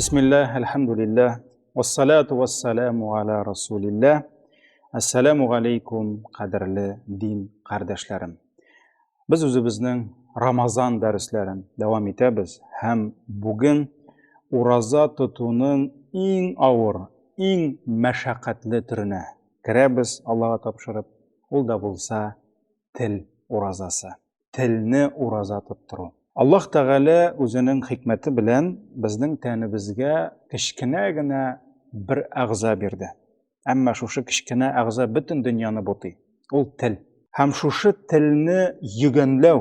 Бисмиллаһ, әлхәмдүлилләһ, вассалату вассаламу аля расулилләһ. Ассаламу алейкум, кадерле дин кардәшләрем. Без үзебезнең Рамазан дәресләрен дәвам итәбез һәм бүген ураза тотуның иң авыр, иң мәшәкатьле төренә керәбез, Аллага тапшырып, ул да булса тел уразасы. Телне ураза тоттыру. Аллаһ Тәгалә үзенең хикмәте белән безнең тәнебезгә кечкенә генә бер әгъза бирде. Әмма шушы кечкенә әгъза бөтен дөньяны бутый. Ул тел. Һәм шушы телне йөгәнләү,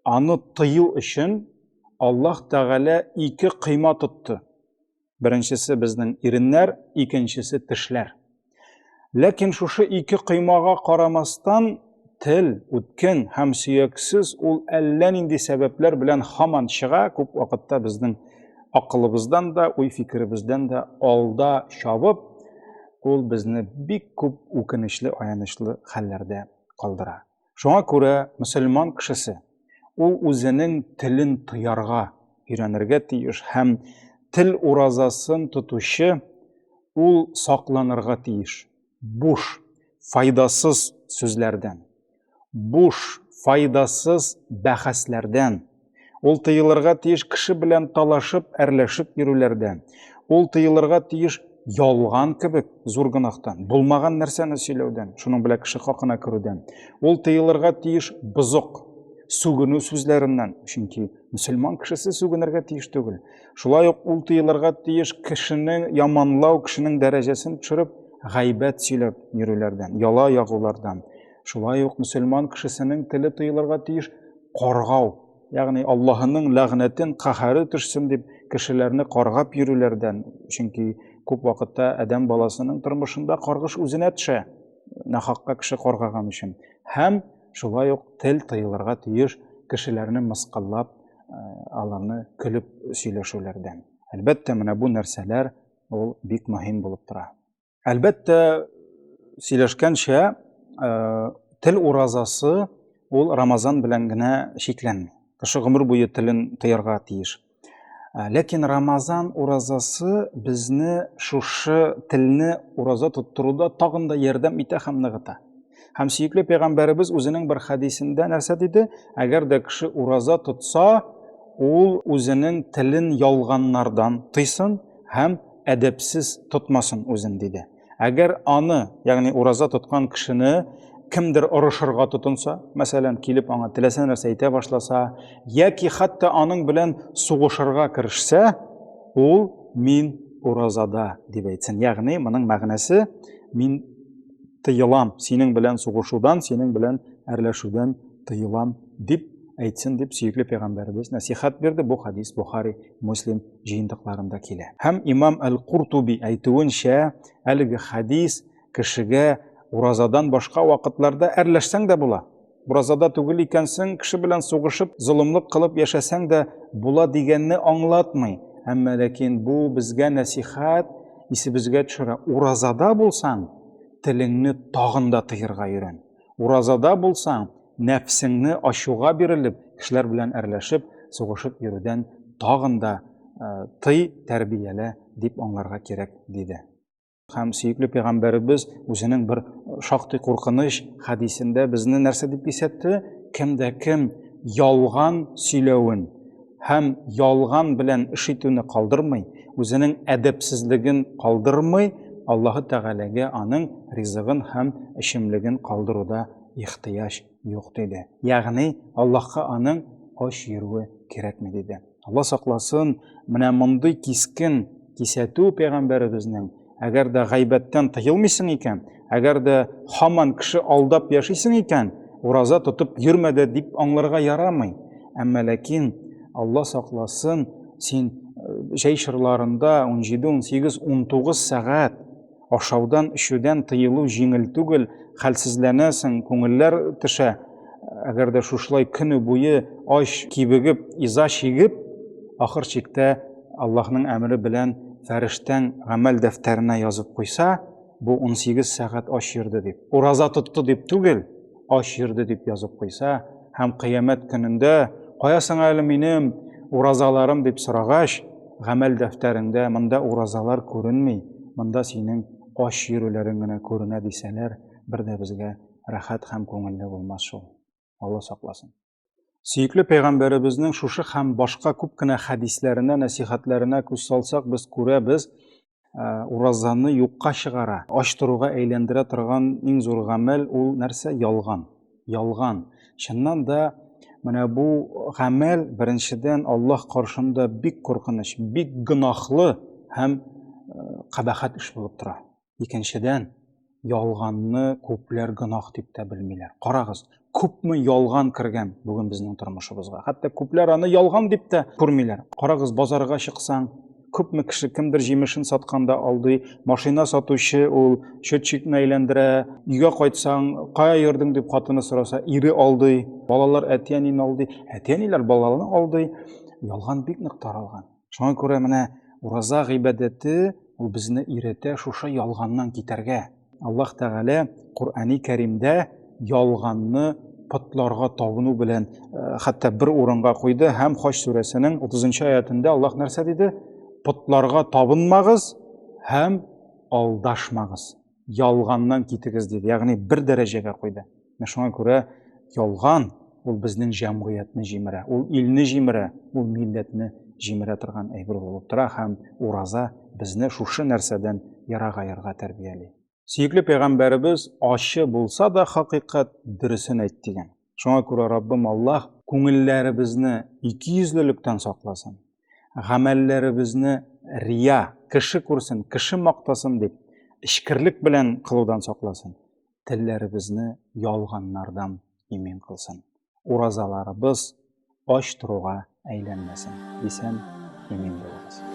аны тыю өчен Аллаһ Тәгалә ике кыйма тотты. Беренчесе безнең иреннәр, икенчесе тешләр. Ләкин шушы ике коймага карамастан, тел үткен һәм сөяксез, ул әллә нинди сәбәпләр белән һаман чыга, күп вакытта безнең акылыбыздан да, уй-фикеребездән дә алда чабып, ул безне бик күп үкенечле, аянычлы хәлләрдә калдыра. Шуңа күрә мөселман кешесе ул үзенең телен тыярга өйрәнергә тиеш һәм тел уразасын тотучы ул сакланырга тиеш буш, файдасыз сүзләрдән, буш, файдасыз бәхәсләрдән. Ул тыелырга тиеш кеше белән талашып, әрләшеп йөрүләрдән. Ул тыелырга тиеш ялган кебек зур гөнаһтан, булмаган нәрсәне сөйләүдән, шуның белән кеше хакына керүдән. Ул тыелырга тиеш бозык, сүгенү сүзләреннән, чөнки мөселман кешесе сүгенергә тиеш түгел. Шулай ук ул тыелырга тиеш кешене яманлау, кешенең дәрәҗәсен төшереп, гайбәт сөйләп йөрүләрдән, яла ягулардан. Шулай ук мөселман кешесенең теле тыелырга тиеш каргау, ягъни Аллаһының ләгънәтен, каһәре төшсен дип кешеләрне каргап йөрүләрдән, чөнки күп вакытта адәм баласының тормышында каргыш үзенә төшә, нахакка кеше каргаган өчен. Һәм шулай ук тел тыелырга тиеш кешеләрне мыскыллап, э, аларны көлеп сөйләшүләрдән. Әлбәттә, менә бу нәрсәләр ул бик мөһим булып тора. Әлбәттә, сөйләшкәнчә, э, тел уразасы ул Рамазан белән генә чикләнми. Кеше гомер буе телен тыярга тиеш. Э, ләкин Рамазан уразасы безне шушы телне ураза тоттыруда тагын да ярдәм итә һәм ныгыта. Һәм сөекле пәйгамбәребез үзенең бер хәдисендә нәрсә диде? Әгәр дә кеше ураза тотса, ул үзенең телен ялганнардан тыйсын һәм әдәпсез тотмасын үзен, диде. Әгәр аны, ягъни ураза тоткан кешене кемдер орышырга тотынса, мәсәлән, килеп аңа теләсә нәрсә әйтә башласа, яки хәтта аның белән сугышырга керешсә, ул мин уразада дип әйтсен. Ягъни моның мәгънәсе мин тыелам, синең белән сугышудан, синең белән әрләшүдән тыелам дип әйтсен дип сөекле пәйгамбәребез нәсихәт бирде. Бу хадис Бухари, Муслим җыентыкларында килә. Һәм имам Әл-Куртуби әйтүенчә, әлеге хадис кешегә уразадан башка вакытларда әрләшсәң дә була. Уразада түгел икәнсең, кеше белән сугышып, золымлык кылып яшәсәң дә була дигәнне аңлатмый. Әмма ләкин бу безгә нәсихәт, исебезгә төшерә. Уразада булсаң, телеңне тагын да тыерга өйрән. Уразада булсаң, нәфсеңне ачуга бирелеп, кешеләр белән әрләшеп, сугышып йөрүдән тагын да э, тый, тәрбиялә дип аңларга кирәк, диде. Һәм сөекле пәйгамбәребез үзенең бер шактый куркыныч хәдисендә безне нәрсә дип кисәтте? Кем дә кем ялган сөйләвен һәм ялган белән эш итүне калдырмый, үзенең әдәпсезлеген калдырмый, Аллаһы Тәгаләгә аның ризыгын һәм эчемлеген калдыруда ихтыяҗ юк диде. Ягъни Аллаһка аның ач йөрүе кирәкми диде. Алла сакласын, менә мондый кискен кисәтү пәйгамбәребезнең, әгәр дә гайбәттән тыелмыйсың икән, әгәр дә һаман кеше алдап яшисең икән, ураза тотып йөрмә дә дип аңларга ярамый. Әмма ләкин Алла сакласын, син э, җәй чорларында 17, 18, 19 сәгать Ашаудан, эчүдән тыелу җиңел түгел, хәлсезләнәсең, күңелләр төшә. Әгәр дә шушылай көне буе ач кибегеп, иза чигеп, ахыр чиктә Аллаһның әмере белән фәрештәң гамәл дәфтәренә язып куйса, бу 18 сәгать ач йөрде дип. Ураза тотты дип түгел, ач йөрде дип язып куйса, һәм кыямәт көнендә кая соң әле минем уразаларым дип сорагач, гамәл дәфтәреңдә монда уразалар күренми, монда синең ач йөрүләрең генә күренә дисәләр, бер дә безгә рәхәт һәм күңелле булмас шул. Алла сакласын. Сөекле пәйгамбәребезнең шушы һәм башка күп кенә хәдисләренә, нәсихәтләренә күз салсак, без күрәбез, уразаны юкка чыгара, ач торуга әйләндерә торган иң зур гамәл ул нәрсә? Ялган. Ялган. Чыннан да менә бу гамәл беренчедән Аллаһ каршында бик куркыныч, бик гөнаһлы һәм кабахәт эш булып тора. Икенчедән, ялганны күпләр гөнаһ дип тә белмиләр. Карагыз, күпме ялган кергән бүген безнең тормышыбызга. Хәтта күпләр аны ялган дип тә күрмиләр. Карагыз, базарга чыксаң, күпме кеше кемдер җимешен сатканда алдый, машина сатучы ул счетчикны әйләндерә, өйгә кайтсаң, кая йөрдең дип хатыны сораса, ире алдый, балалар әти-әнине алдый, әти-әниләр балаларны алдый. Ялган бик нык таралган. Шуңа күрә менә ураза гыйбадәте ул безне өйрәтә шушы ялганнан китәргә. Аллаһ Тәгалә Коръәни Кәримдә ялганны потларга табыну белән э, хәтта бер урынга куйды һәм Хаҗ сүрәсенең 30 аятында Аллаһ нәрсә диде? Потларга табынмагыз һәм алдашмагыз. Ялганнан китегез диде. Ягъни бер дәрәҗәгә куйды. Менә шуңа күрә ялган ул безнең җәмгыятьне җимерә, ул илне җимерә, ул милләтне җимерә торган әйбер булып тора һәм ураза безне шушы нәрсәдән ерагаерга тәрбияли. Сөекле пәйгамбәребез ачы булса да хакыйкать дөресен әйт дигән. Шуңа күрә Раббым Аллаһ күңелләребезне икейөзлелектән сакласын, гамәлләребезне рия, кеше күрсен, кеше мактасын дип, эчкерлек белән кылудан сакласын. Телләребезне ялганнардан имин кылсын. Уразаларыбыз ач торуга әйләнмәсен. Исән, имин булыгыз.